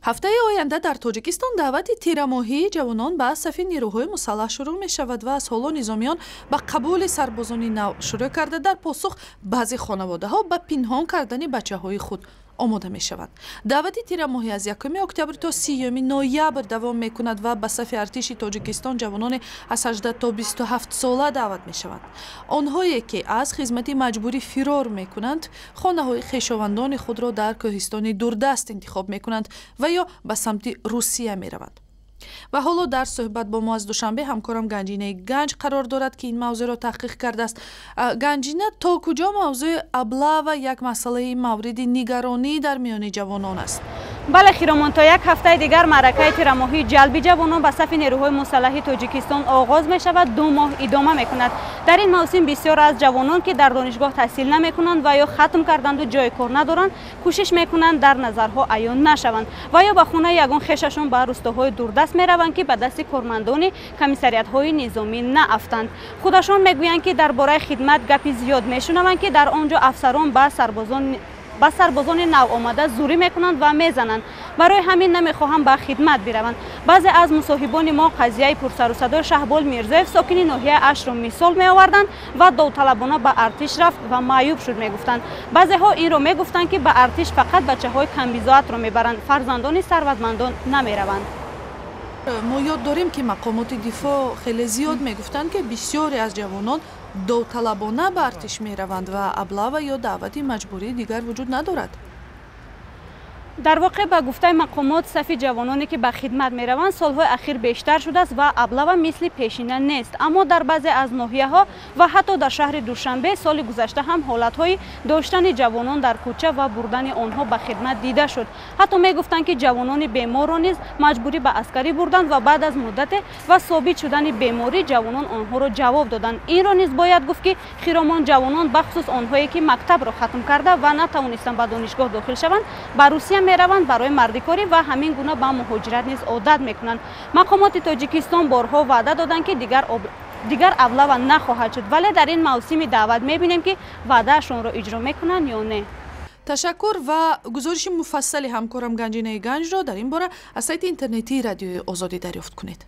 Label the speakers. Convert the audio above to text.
Speaker 1: Ҳафтаи оянда дар Тоҷикистон даъвати тирамоҳии ҷавонон ба сафи нерӯҳои мусаллаҳ шурӯъ мешавад ва аз ҳоло низомиён ба қабули сарбозони нав шурӯъ карда, дар посух баъзе хонаводаҳо ба пинҳон кардани бачаҳои худ омода мешаванд. Даъвати тирамоҳӣ аз 1 октябр то 30 ноябр давом мекунад ва ба сафи артиши Тоҷикистон ҷавононе аз 18 то 27 сола даъват мешаванд. Онҳое ки аз хизмати маҷбурӣ фирор мекунанд, хонаҳои хешовандони худро дар кӯҳистони дурдаст интихоб мекунанд ва ё ба самти Русия мераванд. Ва ҳоло дар суҳбат бо мо аз Душанбе ҳамкорам Ганҷинаи Ганҷ қарор дорад, ки ин мавзӯъро таҳқиқ кардааст. Ганҷина, то куҷо мавзӯи облава як масъалаи мавриди нигаронӣ дар миёни ҷавонон аст?
Speaker 2: Бале, Хиромон, то як ҳафтаи дигар маъракаи тирамоҳии ҷалби ҷавонон ба сафи нерӯҳои мусаллаҳи Тоҷикистон оғоз мешавад, 2 моҳ идома мекунад. Дар ин мавсим бисёр аз ҷавонон, ки дар донишгоҳ таҳсил намекунанд ва ё хатм карданду ҷои кор надоранд, кӯшиш мекунанд дар назарҳо аён нашаванд ва ё ба хонаи ягон хешашон ба рустоҳои дурдаст мераванд, ки ба дасти кормандони комиссариятҳои низомӣ наафтанд. Худашон мегӯянд, ки дар бораи хидмат гапи зиёд мешунаванд, ки дар он ҷо афсарон ба сарбозони навомада зӯрӣ мекунанд ва мезананд, барои ҳамин намехоҳанд ба хидмат бираванд. Баъзе аз мусоҳибони мо қазияи пурсарусадои Шаҳбол Мирзоев, сокини ноҳияи Аштро мисол меоварданд ва довталабона ба артиш рафт ва маъюб шуд, мегуфтанд. Баъзеҳо инро мегуфтанд, ки ба артиш фақат бачаҳои камбизоатро мебаранд, фарзандони сарватмандон намераванд.
Speaker 1: Мо ёд дорем, ки мақомоти дифоъ хеле зиёд мегуфтанд, ки бисёре аз ҷавонон довталабона ба артиш мераванд ва облава ё даъвати маҷбурии дигар вуҷуд надорад.
Speaker 2: Дар воқеъ, ба гуфтаи мақомот, сафи ҷавононе, ки ба хидмат мераванд, солҳои ахир бештар шудааст ва облава мисли пешина нест. Аммо дар баъзе аз ноҳияҳо ва ҳатто дар шаҳри Душанбе соли гузашта ҳам ҳолатҳои доштани ҷавонон дар кӯча ва бурдани онҳо ба хидмат дида шуд. Ҳатто мегуфтанд, ки ҷавонони беморро низ маҷбурӣ ба аскарӣ бурданд ва баъд аз муддате ва собит шудани беморӣ ҷавонон онҳоро ҷавоб доданд. Инро низ бояд гуфт, ки, Хиромон, ҷавонон, бахусус онҳое, ки мактабро хатм карда ва натавонистанд ба донишгоҳ дохил шаванд, ба Русия мераванд барои мардикорӣ ва ҳамин гуна ба муҳоҷират низ одат мекунанд. Мақомоти Тоҷикистон борҳо ваъда доданд, ки дигар облава нахоҳад шуд, вале дар ин мавсими даъват мебинем, ки ваъдаашонро иҷро мекунанд ё не.
Speaker 1: Ташаккур ва гузориши муфассали ҳамкорам Ганҷинаи Ганҷро дар ин бора аз сайти интернетии Радиои Озодӣ дарёфт кунед.